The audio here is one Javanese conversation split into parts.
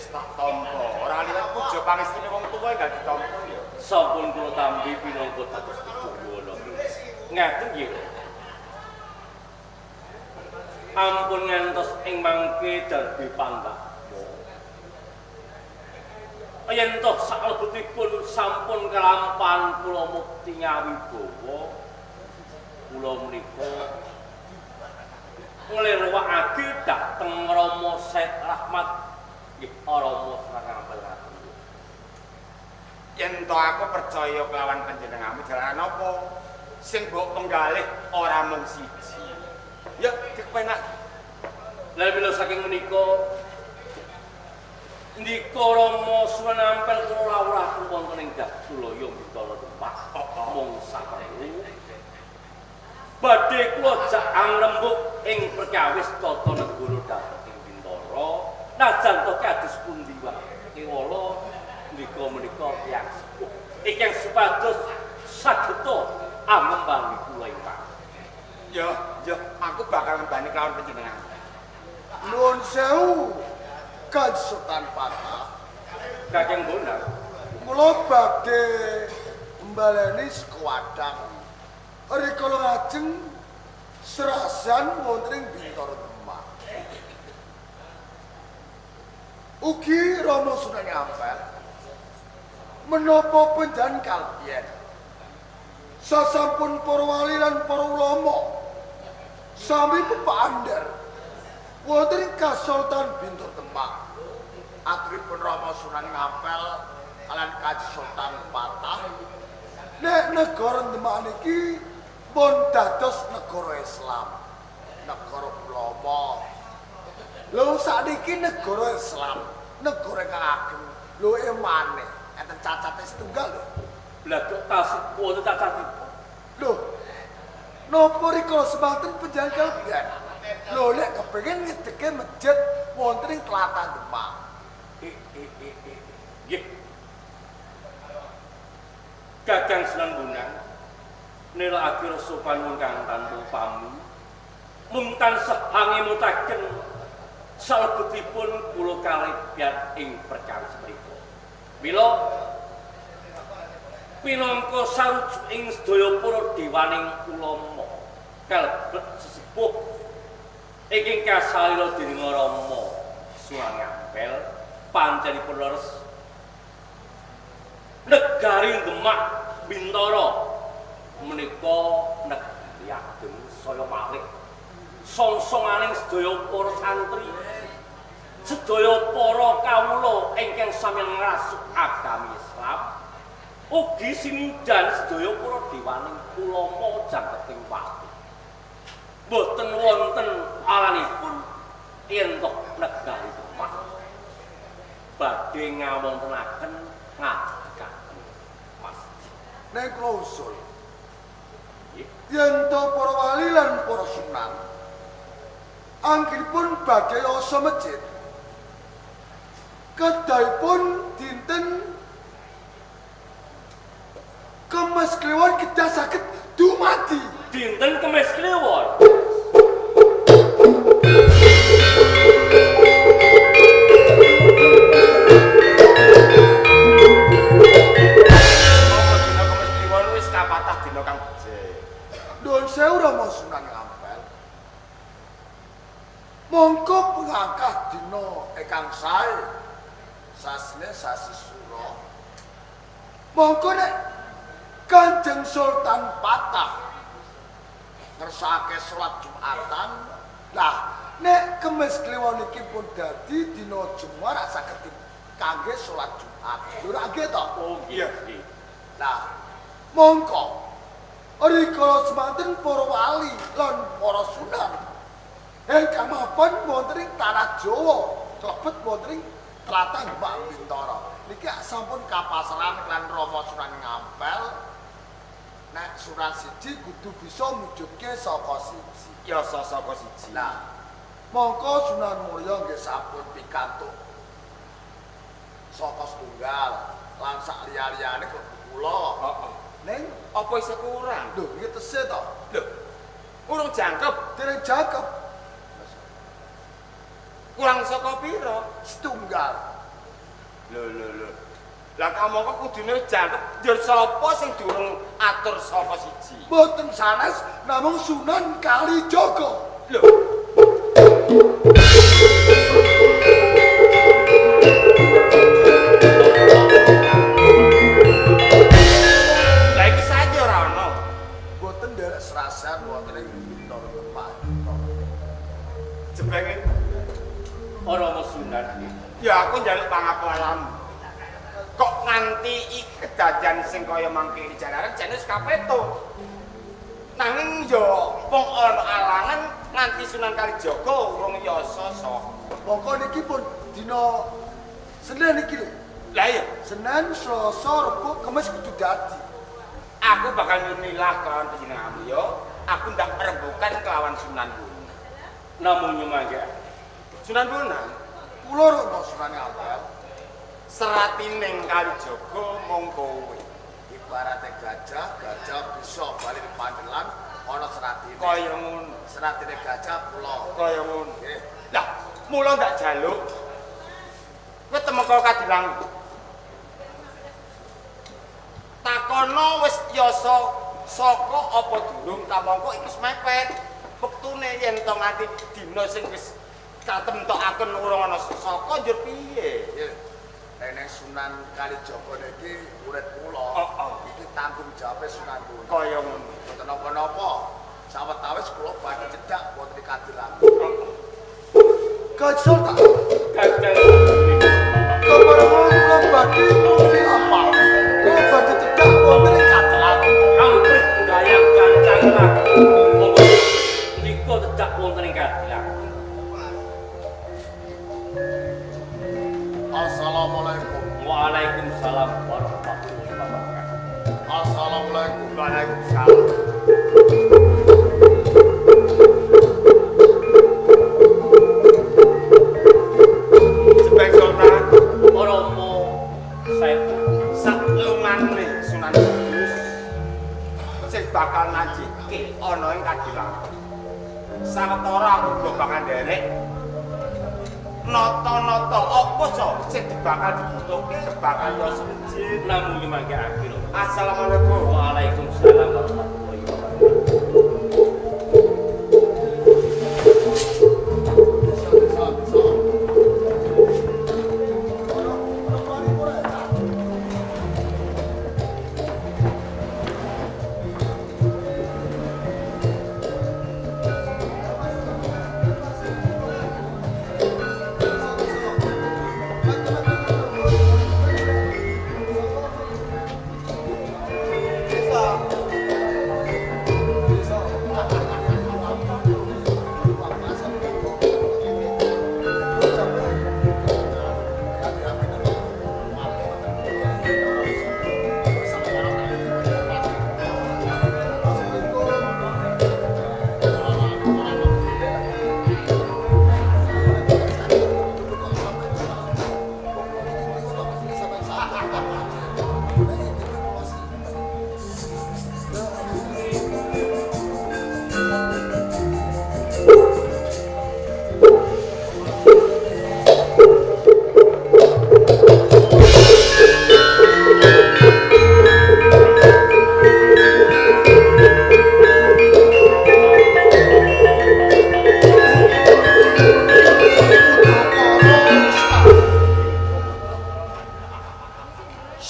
Wis tak tampa. Ora liwat puja pangestune wong tuwa enggak ditampa ya. Sampun kula tampi pinangka dados yuwana. Ngaten nggih. Ampun ngantos ing mangke darbi panggah. Yen toh saklebetipun sampun kelampahan kula mukti ngawibawa, kula menika nglirwakake dhateng Rama Said Rahmat nggih Rama Sunan Ampel ngaten. Yen to aku percaya kelawan panjenenganmu jalaran apa sing mbok penggalih ora mung siji. Ya kepenak. Lah mila saking menika ndika Rama Sunan Ampel kula rawuh wonten ing Dasulaya Bintara Demak mung saperlu badhe kula jak angrembug ing perkawis tata negara dhateng ing Bintara najan to kados pundi wae kewala ndika menika tiyang sepuh ingkang supados sageta angembani kula ingkang. Ya, ya aku bakal ngembani kelawan panjenengan. Nuwun sewu Kanjeng Sultan Patah. Kakang Bonang, kula badhe mbaleni sekuadang rikala ngajeng serasan wonten ing Bintara Demak. Ugi Rama Sunan Ampel menapa panjenengan kalbiyen sasampun para wali lan para ulama sami pepaandher wonten ing Kasultan Bintara Demak. Aturipun Rama Sunan Ampel kalian Kanjeng Sultan Patah, nek negara Demak niki pun dados negara Islam, negara ulama. Lho sakniki negara Islam, negara ingkang ageng. Lho emane enten cacate setunggal lho. Bladok tasik wonten cacatipun. Lho napa rikala semanten panjenengan kalbiyen? Lho nek kepengin ngedeke masjid wonten ing tlatah Demak. Nggih. Kakang Sunan Bonang nilakake rasa panuwun kang tanpa upami mung tansah angemutaken salebetipun kula kalebyan ing perkawis mriku. Mila pinangka sarujuk ing sedaya para dewaning ulama kalebet sesepuh ingkang kasalila dening Rama Sunan Ampel pancenipun leres negari Demak Bintara menika negari ageng saya malih songsonganing sedaya para santri, sedaya para kawula ingkang sami ngrasuk agami Islam, ugi siningjan sedaya para dewaning ulama jangkeping watu. Boten wonten alanipun yen toh negari Demak badhe ngawontenaken ngadegaken masjid. Nek kula usul yen to para wali lan para sunan anggenipun badhe yasa masjid kedahipun dinten Kemis Kliwon kedah saged dumadi. Dinten Kemis Kliwon. Apa dina Kemis Kliwon wis kapatah dina kang becik. Nuwun sewu Rama Sunan Ampel. Mongko pengangkah dina ingkang sae sasine sasi Sura. Mongko nek Kanjeng Sultan Patah ngersakake salat Jumatan, lah nek Kemis Kliwon iki pun dadi dina Jumat rak saged kangge salat Jumat. Lho rak nggih to? Oh nggih. Lah mongko rikala semanten para wali lan para sunan ingkang mapan wonten ing tanah Jawa, klebet wonten ing tlatah Demak Bintara. Niki sampun kapasrahan lan Rama Sunan Ngampel. Nek sunan siji kudu bisa mujudke saka siji. Ya saka siji. Lah mongko Sunan Muria nggih sampun pikantuk saka setunggal lan sak liya-liyane klebu kula. Heeh. Ning apa isih kurang? Lho iki tesih to? Lho. Urung jangkep, dereng jangkep. Kurang saka pira? Setunggal. Lho lho lho. Lah kamangka kudune jangkep njur sapa sing durung atur saka siji? Mboten sanes namung Sunan Kalijaga. Lho. Lah iki saiki ora ana. Mboten nderek serasan wonten ing Bintoro Demak. Jebenge Rama Sunan. Ya aku njaluk pangapuramu. Kok nganti iki kedadian sing kaya mangke iki jalaran jane wis kapeto. Nanging yo wong ana alangan nganti Sunan Kalijaga urung yasa saka. Mongko niki pun dina Senin iki lho. Lah iya, Senin, Selasa, Rebo, Kamis kudu dadi. Aku bakal nyunilah kelawan panjenenganmu yo. Aku ndak rembukan kelawan Sunan Bonang. Namung nyemangke. Sunan Bonang Kula rono Sunan Ngampel. Seratining Kalijaga mung kowe. Ibarate gajah, gajah bisa bali pandelan ana seratine. Kaya ngono. Seratine gajah kula. Kaya ngono. Nggih. Lah, mula ndak jaluk. Kowe temeka kadilang. Takono wis yasa saka apa durung kamangka iki wis mepet. Wektune yen to nganti dina sing wis katemtokaken urung ana saka njur piye? Nggih. Nek Sunan Kalijaga niki murid kula. Heeh. Iki tanggung jawabe Sunan Bonang. Kaya ngono. Mboten napa-napa. Sawetawis kula badhe cedhak wonten ing Kadilangu. Gajah tak. Kadang Kaparama kula badhe ngombe apa? Kula badhe cedhak wonten ing Kadilangu. Amprih gayang gancang laku. Monggo nika cedhak wonten ing Kadilangu. Assalamualaikum. Waalaikumsalam warahmatullahi wabarakatuh. Assalamualaikum. Waalaikumsalam. Jebeng Sultan, Rama Saetu saklungane Sunan Kudus sing bakal ngajike ana ing Kadilangu. Sawetara aku uga bakal nderek nata-nata apa so sing bakal dibutuhke bakal yo sejid. Namung nyemangke akhir. Assalamualaikum. Waalaikumsalam warahmatullahi wabarakatuh.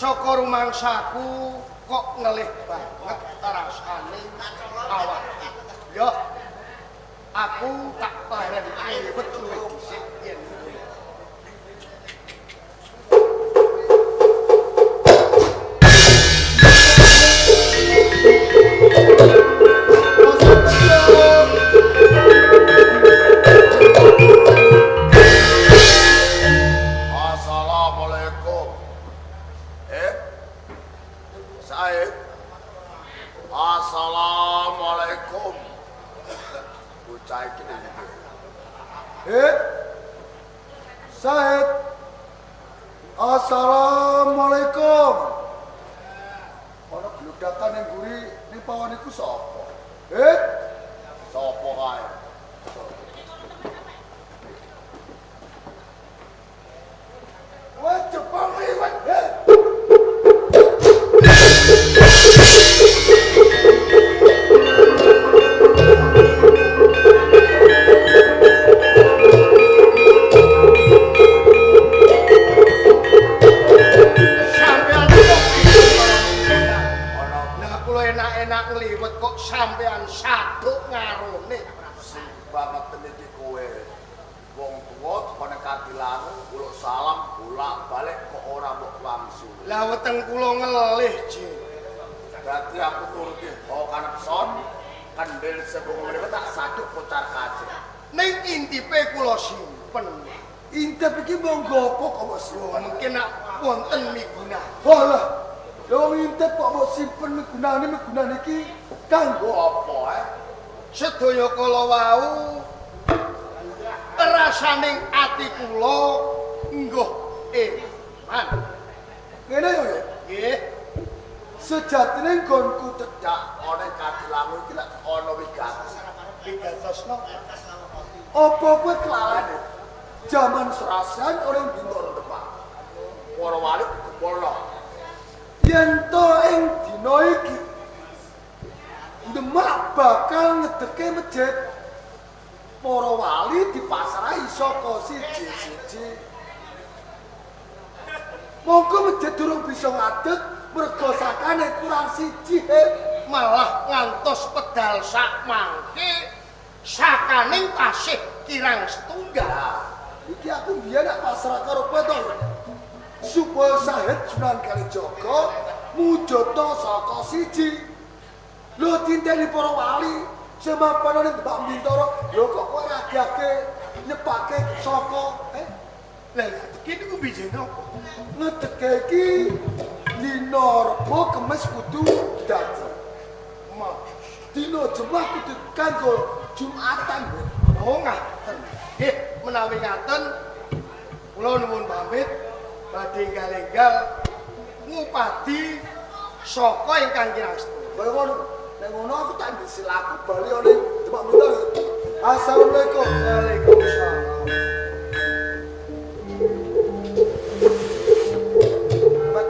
Saka rumangsaku kok ngelih banget rasane awak. Yo, aku tak bareng liwet luwih dhisik yen kuwi. Assalamualaikum. Said. Assalamualaikum. Bocah iki nang ndi? Said. Assalamualaikum. Ana gludakan ning mburi ning pawon iku sapa? Sapa kae? Wah, Jepang sampean saduk ngarone. Sing banget iki kowe. Wong tuwa tekone Kadilangu uluk salam bolak-balik kok ora mbok wangsul. Lah weteng kula ngelih, Ji. Berarti aku turuti hawa kanepson, kendhil sebung mriko tak saduk kocar kacir. Ning intipe kula simpen. Intip iki monggo apa kok mbok simpen? Mungkin nak wonten migunane. Walah. Lha wong intip kok mbok simpen migunane migunane iki kanggo apa eh? Sedaya kala wau rasaning ati kula ngguh eman. Ngene yo ya. Nggih. Sejatine nggonku cedhak ana Kadilangu iki lek ana wigatos. Wigatosno apa kowe kelalane? Jaman Serasan ora Bintoro Demak. Para wali dikumpulno. Yen to ing dina iki Demak bakal ngedeke masjid. Para wali dipasrahi saka siji-siji. Monggo masjid durung bisa ngadeg mergo sakane kurang siji malah ngantos pedal sak mangke sakaning tasih kirang setunggal. Iki aku biyen nak pasrah karo kowe to. Supaya Sahid Sunan Kalijaga mujudna saka siji. Lho tinteni para wali sing mapan ning Demak Bintoro, lho kok kowe age-age nyepake saka eh? Lah iki niku bijene apa? Ngedeke iki dina Rebo Kemis kudu dadi. Dina Jumat kudu kanggo Jumatan. Oh ngaten. Nggih, menawi ngaten kula nuwun pamit badhe enggal-enggal ngupadi saka ingkang kinasta. Kaya ngono. Nek ngono aku tak ndisi laku bali ana Demak Bintoro. Assalamualaikum. Waalaikumsalam. Mat.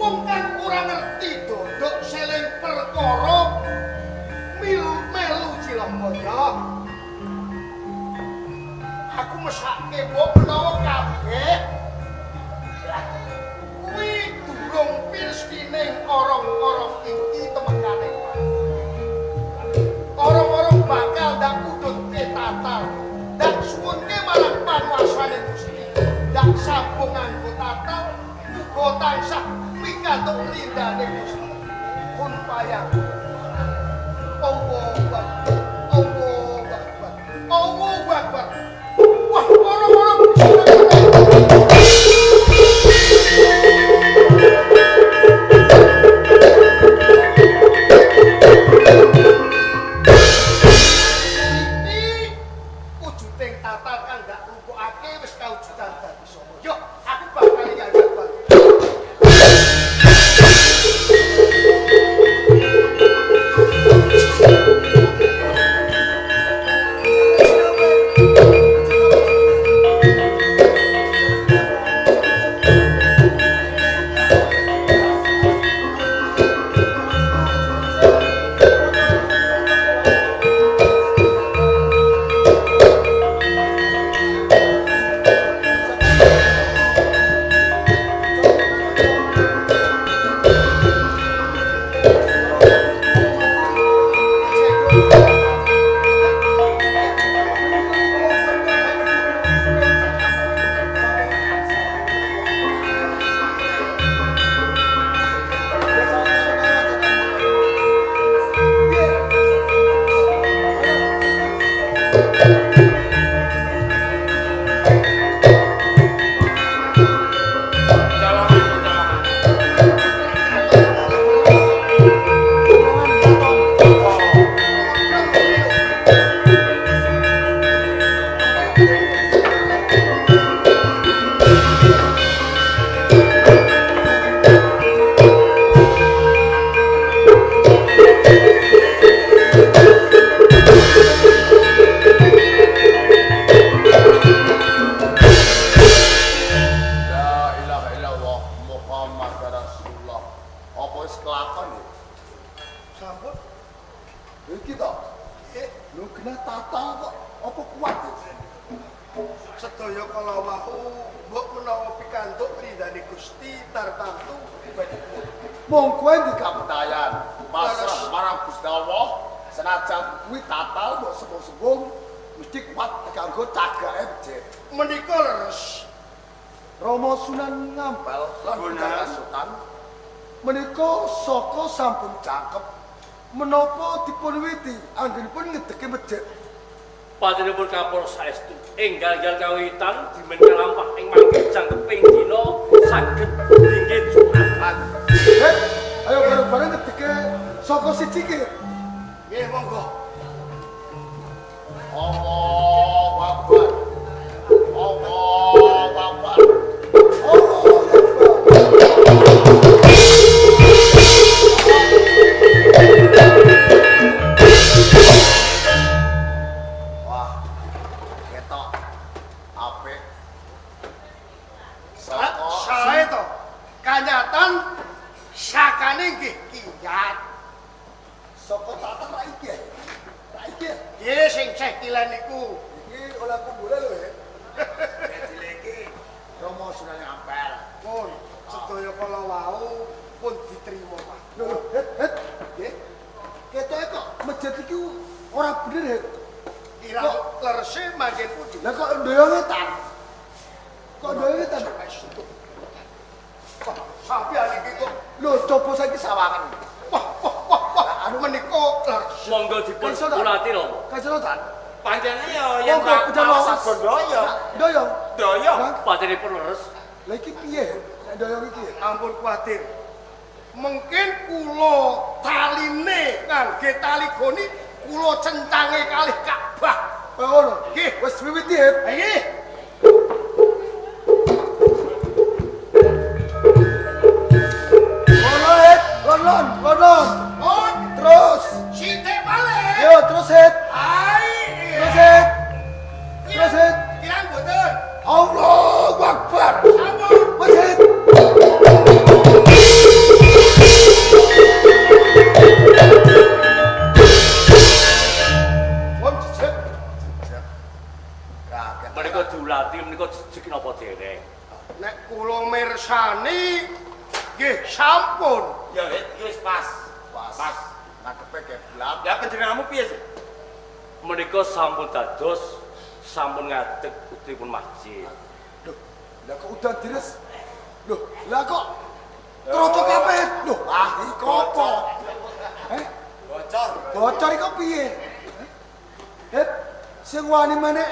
Wong kang ora ngerti dodok seling perkara melu cilaka ya. Aku mesake mbok menawa kabeh kuwi durung pirskining orong-orong iki temekane. Orong-orong bakal ndak kudutke tatal, ndak suwunke marang panguasane Gusti, ndak sambung nganggo tatal uga tansah pikantuk lindane Gusti. Kun payang. Allahu Akbar. Allahu Akbar. Allahu Akbar. Wah, orong-orong iki wujuding tatal kang ndak lumpukake wis kawujudan dadi sapa. Yo, aku bakal nganggo. Sampun cakep menapa dipun witi anggenipun ngedeke masjid. Panjenenganipun kapur saestu enggal-enggal kawitan dimen kalampah ing mangke jangkeping dina saged linggih Jumatan. Ayo bareng-bareng ngedeke saka siji iki. Nggih monggo. Allahu Akbar. Allahu Akbar. Allahu Akbar. Wah, ketok apik. Saka sae to. Kanyatan sakane nggih kiyat. Saka tata ra iki. Ra iki. Nggih sing seh kilen niku. Iki oleh kumbule lho ya. Dileki Romo Sunan Ampel. Pun sedaya kala wau pun diterima, Pak. Lho, het het. Nggih. Ketoke kok masjid iki ora bener, het. Kira lerese manggen pundi? Lah kok ndoyong etan? Kok ndoyong etan? Wah, sampeyan iki kok lho coba saiki sawangan. Wah, wah, wah, wah, anu menika leres. Monggo dipun ulati Romo. Kacelo tan. Pancene yo yen tak gondoyo. Ndoyong. Ndoyong. Panjenenganipun leres. Lah iki piye? Nek ndoyong iki? Ampun kuwatir. Mungkin kula taline ngangge tali goni kula cencange kalih Ka'bah. Kaya ngono. Nggih, wis wiwiti, Het. Nggih. Ngono, Het. Lon-lon, lon-lon. On terus. Sithik malih. Yo, terus, Het. Ai. Terus, Het. Terus, Het. Kirang mboten. Allahu Akbar. Sampun. Wis, Het. dereng? Nek kula mirsani nggih sampun. Ya wis pas. Pas. Ngadepe kiblat. Lah panjenenganmu piye sih? Menika sampun dados sampun ngadeg putripun masjid. Lho, lah kok udan deres? Lho, lah kok troto kabeh? Lho, ah iki apa? Eh? Bocor. Bocor iki piye? Het, sing wani meneh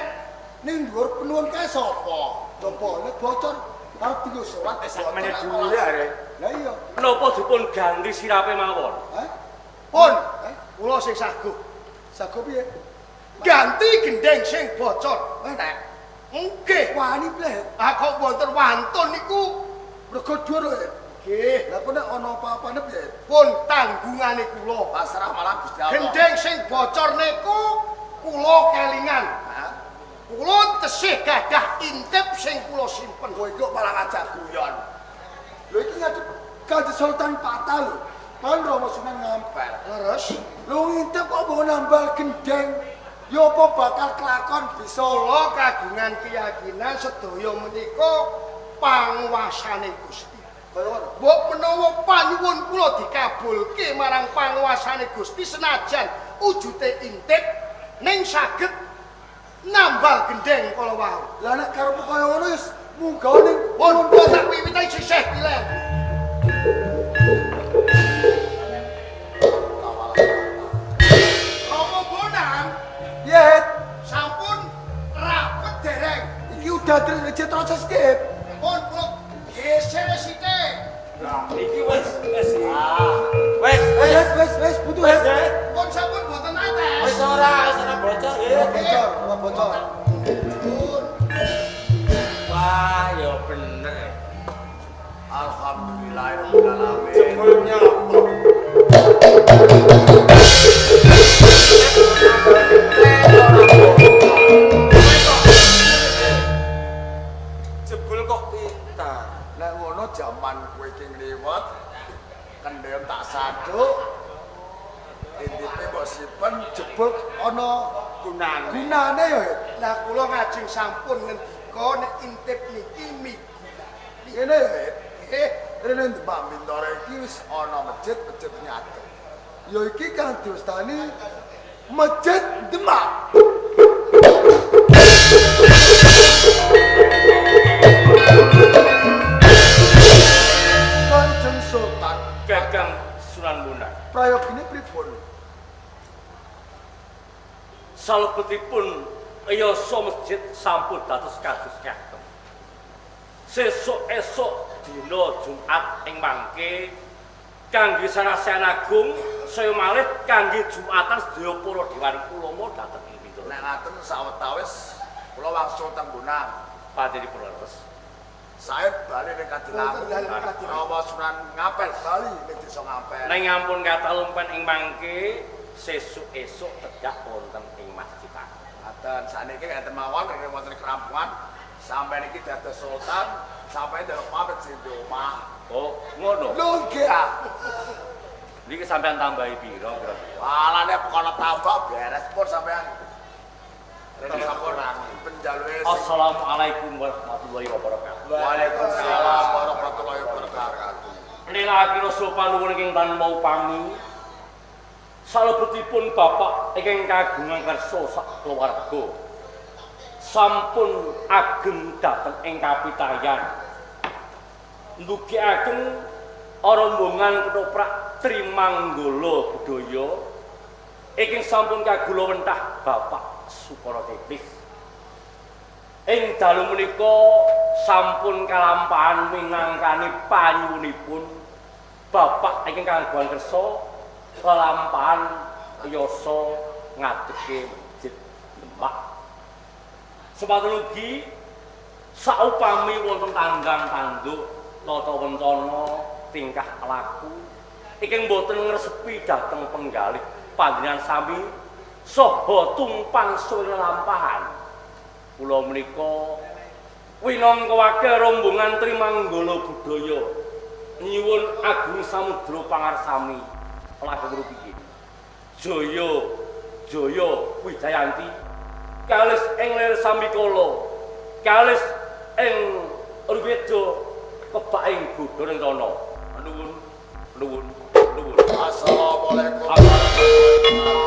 ning dhuwur penuwun kae sapa? Coba nek bocor arep dienggo salat sak meneh dhuwure arek. Lah iya. Napa dipun ganti sirape mawon? Hah? Pun, kula sing saguh. Saguh piye? Ganti gendeng sing bocor. Nek nggih wani pleh. Ah kok wonten wantun niku mergo dhuwur lho. Nggih. Lah kok nek ana apa-apane piye? Pun tanggungane kula. Pasrah malah Gusti Allah. Gendeng sing bocor niku kula kelingan. Kula tesih gadah intip sing kula simpen. Kowe iki kok malah ngajak guyon. Lho iki ngadep Kanjeng Sultan Patah lho. Kan Rama Sunan Ngampel. Leres. Lho ngintip kok mbok nambal gendeng. Ya apa bakal kelakon bisa kula kagungan keyakinan sedaya menika panguwasane Gusti. Kaya ngono. Mbok menawa panyuwun kula dikabulke marang panguwasane Gusti senajan ujute intip ning saged nambal gendeng kala wau. Lah nek karepmu kaya ngono wis munggah ning pun tak wiwitane sisih pilih. Rama Bonang, piye? Sampun rapet dereng. Iki udah terus proses skip. Pun kula geser sithik. Lah iki wis wis. Wis wis wis wis butuh. Wis. Pun sampun boten ates. Wis ora, wis ora bocor. Ora bocor, ora bocor. Wah, ya bener. Alhamdulillahirabbil alamin. Jebul nyoto. Jebul kok pintar. Nek ngono jaman kowe iki ngliwet, kendhem tak saduk. Intipe mbok simpen jebul ana gunane. Gunane ya. Lah kula ngajeng sampun ngendika nek intip niki migunani. Ngene ya. Nggih, rene Demak Bintara iki wis ana masjid, masjid ngadeg. Ya iki kang diwestani Masjid Demak. Kanjeng Sultan Kakang Sunan Bonang. Prayogine pripun? Salebetipun yasa masjid sampun dados kados ngaten. Sesuk esuk dina Jumat ing mangke kangge sarasehan agung saya malih kangge Jumatan sedaya para dewan ulama dhateng ing Bintoro. Nek ngaten sawetawis kula wangsul teng Bonang. Panjenenganipun leres. Sae bali ning Kadilangu. Rama Sunan Ngampel bali ning desa Ngampel. Ning ampun kathah lumpen ing mangke sesuk esuk tegak wonten ing Masjid Agung. Ngaten sakniki ngeten mawon rene wonten kerampungan sampeyan iki dados sultan, sampeyan ndelok pamit sing di omah. Oh, ngono. Lho nggih. Niki sampeyan tambahi pira kira-kira? Walah nek perkara tambah beres pun sampeyan. Rene sampun penjaluke. Assalamualaikum warahmatullahi wabarakatuh. Waalaikumsalam warahmatullahi wabarakatuh. Lelaki rasa panuwun ingkang tanpa upami. Salebetipun bapak ingkang kagungan kersa sak keluarga sampun ageng dhateng ing kapitayan. Ndugi ageng rombongan ketoprak Trimanggala Budaya ingkang sampun kagula wentah Bapak Sukara Tepis. Ing dalu menika sampun kalampahan minangkani panyuwunipun Bapak ingkang kagungan kersa kelampahan yasa ngadege Masjid Demak. Semanten ugi saupami wonten tanggang tanduk tata wencana tingkah laku ingkang boten ngresepi dhateng penggalih panjenengan sami saha tumpang suwing lampahan. Kula menika winangka wakil rombongan Trimanggala Budaya nyuwun agung samudra pangarsami langkung rupiyin. Jaya Jaya Wijayanti kalis ing lir sambikala, kalis ing beda kebak ing godha rencana. Nuwun, nuwun, nuwun. Assalamualaikum. Assalamualaikum.